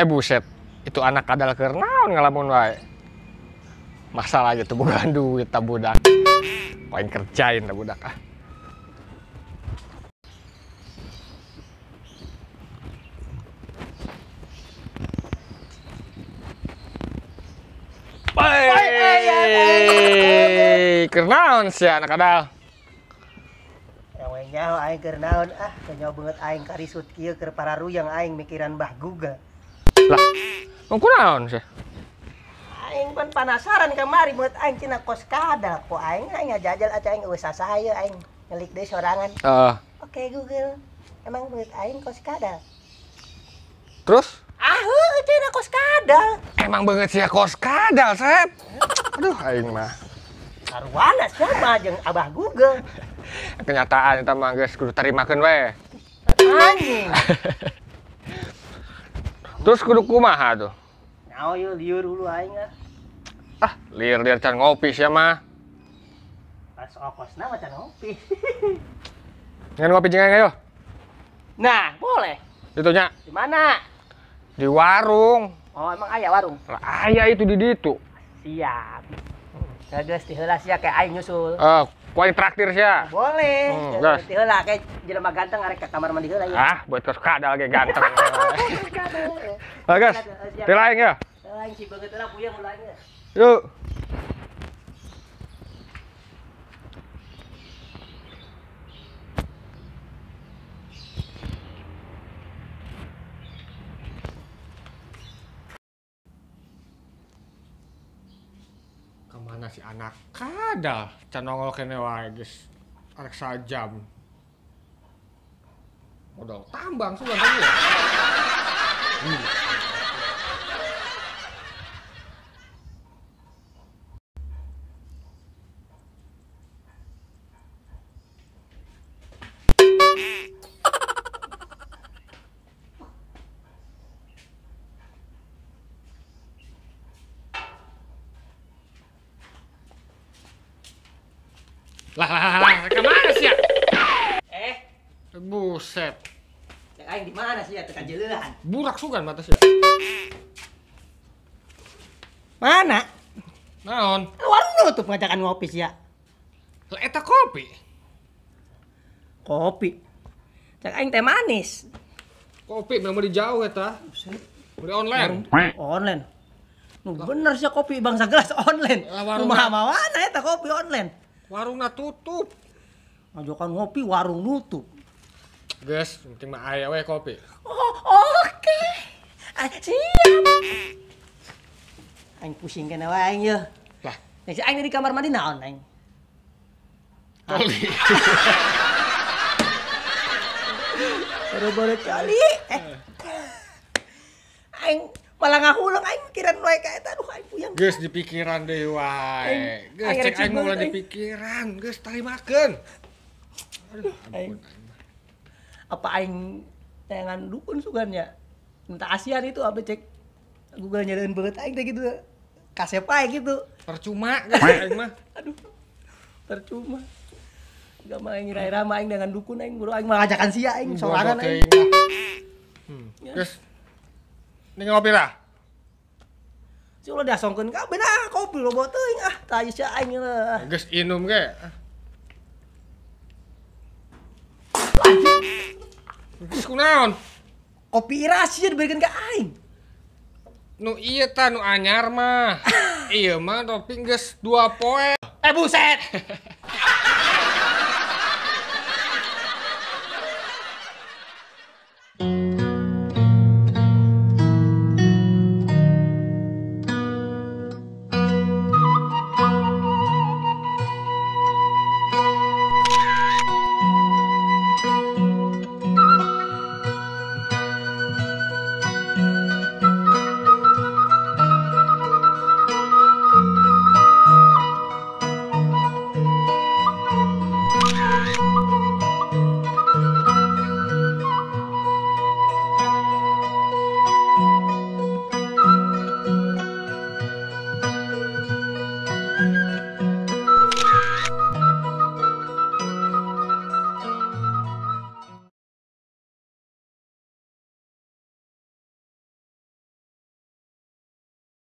Buset, itu anak kadal keur naon ngalamun wae. Masalah gitu bukan duit ta budak. Paling kerjain ta budak ah. Pai, keur naon sia anak kadal? Ewe nyaho aing keur naon ah, nyaho beungeut aing karisut kieu keur pararuyang aing mikiran Bah Google. Lah, kunaon sih? Aing pan panasaran kamari beungeut aing cenah kos kadal ku aing aing ngajajal aca aing eueuh sasaha ieu aing ngelik deui sorangan. Heeh. Oke Google, emang beungeut aing kos kadal. Terus? Ah heueuh cenah kos kadal. Emang beungeut sia kos kadal, Sep. Aduh aing mah. Sarwana siapa jeung Abah Google. Kenyataan eta mah geus kudu tarimakeun we. Anjing. Terus kudu kumaha tuh? Nyaho ieu lieur hulu aing ah. Ah, lieur-lieur can ngopi sia mah. Pas okosna mah can ngopi. Ngan ngopi jeung aing ayo. Nah, boleh. Ditu nya. Di mana? Di warung. Oh, emang aya warung? Lah aya itu di ditu. Siap. Geus ti heula sia kayak aing nyusul. Ku aing traktir sia. Boleh. Gas. Ti heula kayak jelema ganteng arek ke kamar mandi heula ya. Ah, buat kos kadal ge ganteng. Ah, gas. Ti aing ya. Aing si beungeut heula puyeng ulah aing. Yuk. Kemana si anak kadal? Can nongol kene wae geus. Arek sajam. Modal tambang sugan tadi ya. Lah, lah, lah, kemana sih ya? Buset. Cek aing di mana sih ya tekan jeleuhan? Burak sugan mata sih. Mana? Naon? Warung nutup ngajakan ngopi sih ya. Lah eta kopi. Kopi. Cek aing teh manis. Kopi memang di jauh eta. Buset. Beli online. Warung online. Nu bener sih kopi bangsa gelas online. Kumaha mawana eta kopi online. Warungna tutup. Ngajakan ngopi warung nutup. Guys, penting mah aya we kopi. Oh, oke. Ah, siap. Aing pusing kene wae aing yeuh. Lah, si aing di kamar mandi naon aing? Coli. Baru-baru coli. Aing malah ngahuleng aing mikiran wae ka eta aduh aing puyeng. Geus dipikiran deui wae. Geus cek aing mah ulah dipikiran, geus tarimakeun. Aduh, ampun aing mah. Apa aing tayangan dukun sugan ya? Minta asian itu apa cek Google nyariin banget aing teh gitu. Kasep ae gitu. Percuma geus aing mah. Aduh. Percuma. Gak mah aing ira-ira mah aing dengan dukun aing buru aing mah ngajakan sia aing sorangan aing. Geus. Ini ngopi lah. Si ulah diasongkeun kabeh nah kopi loba teuing ah tah sia aing lah. Geus inum ge. Geus kunaon? Kopi irasia diberikan ke aing. Nu ieu tah nu anyar mah. Ieu mah topi geus 2 poe. Buset.